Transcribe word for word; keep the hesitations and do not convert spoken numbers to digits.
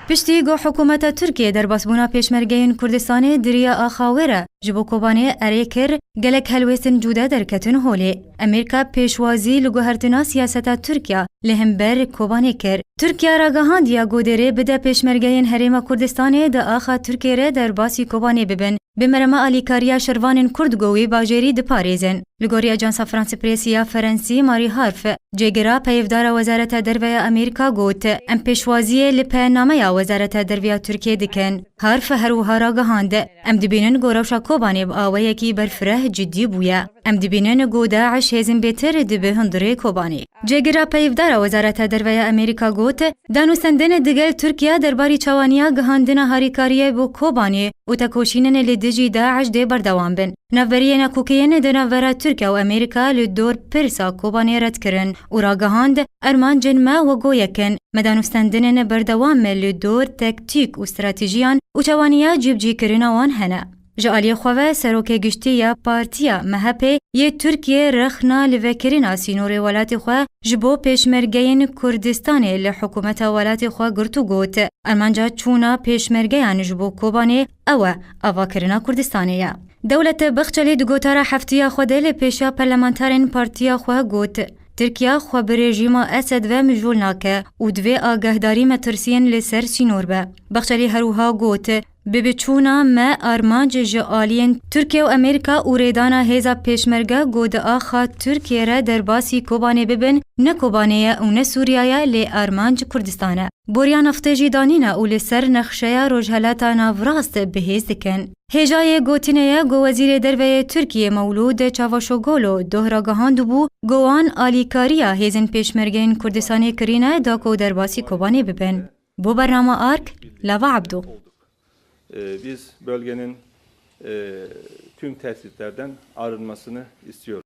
Piştî ku hikûmeta Tirkiyê derbasbûna pêşmergeyên Kurdistanê di riya axa wê re ji bo Kobanê erê kir, gelek helwêstin cûde derketin holê. Amerîka pêşwazî li guhertina siyaseta Tirkiya li hember Kobanê kir. Tirkiya ragihandiya ku dê rê bide pêşmergeyên Herêma Kurdistanê di axa Tirkiyê re derbasî Kobanê bibin. Bi merema alîkariya şervanên Kurd ku wî bajêrî diparêzin. Li gorî Ajansa France Presse ya Ferensî, Marie Harf, cêgira peyivdara Wezareta Derve ya Amerîka got, em pêşwaziyê li penameya Wezareta Derve ya Tirkiyê dikin. Harf her wiha ragihand, em dibînin ku rewşa Kobanê bi awayekî berfireh cidî bûye. Em dibînin ku DAIŞ hêzên bêtir dibe hundirê Kobanê. Cêgira peyivdara Wezareta Derve ya Amerîka got, danûstendin digel Tirkiye derbarî çawaniya gihandina harîkariyê bo Kobanê û tekoşînin li dijî DAIŞ dê berdewam bin. Navberiyê nakokiyên di navbera Tirkiye û Amerîka li dor pirsa Kobanê red kirin û ragihand, armancên me wek go yek in. Me danûstendinên berdewam li dor tektîk û stratejiyan û çawaniya cîbicîkirina wan hene. Ji aliyê xwe ve Serokê Giştî ya Partiya MHP yê Tirkiyê rexna livekirina sînorê welatê xwe ji bo pêşmergeyên Kurdistanê li hikûmeta welatê xwe girt û got, armanca çûna pêşmergeyan ji bo Kobanê ew e, avakirina Kurdistanê ye. Dewlet Bahçelî di gotara heftiya xwe de li pêşiya parlamenterên partiya xwe got, Tirkiye xwe bi rejîma Esed ve mijûl nake û divê agahdarî metirsiyên li ser sînor be. Bahçelî her wiha got, Bi biçûna me armanc ji aliyên Tirkiye û Amerîka û rêdana hêza pêşmerge ku di axa Tirkiye re derbasî Kobanê bibin, ne Kobanê ye û ne Sûriye ye, lê armanc Kurdistan e. Boriya naftê jî danîne û li ser nexşeya Rojhelata Navrast bi hêz dikin. Hêjayê gotinê ye ku Wezîrê Derve yê Tirkiyê Mewlûd Çavuşoglu doh ragihandibû ku wan alîkariya hêzên pêşmergeyên Kurdistanê kirîne da ku derbasî Kobanê bibin. Bo bernama Ark, Lava Abdo. Ee, biz bölgenin, e, tüm tehditlerden arınmasını istiyoruz.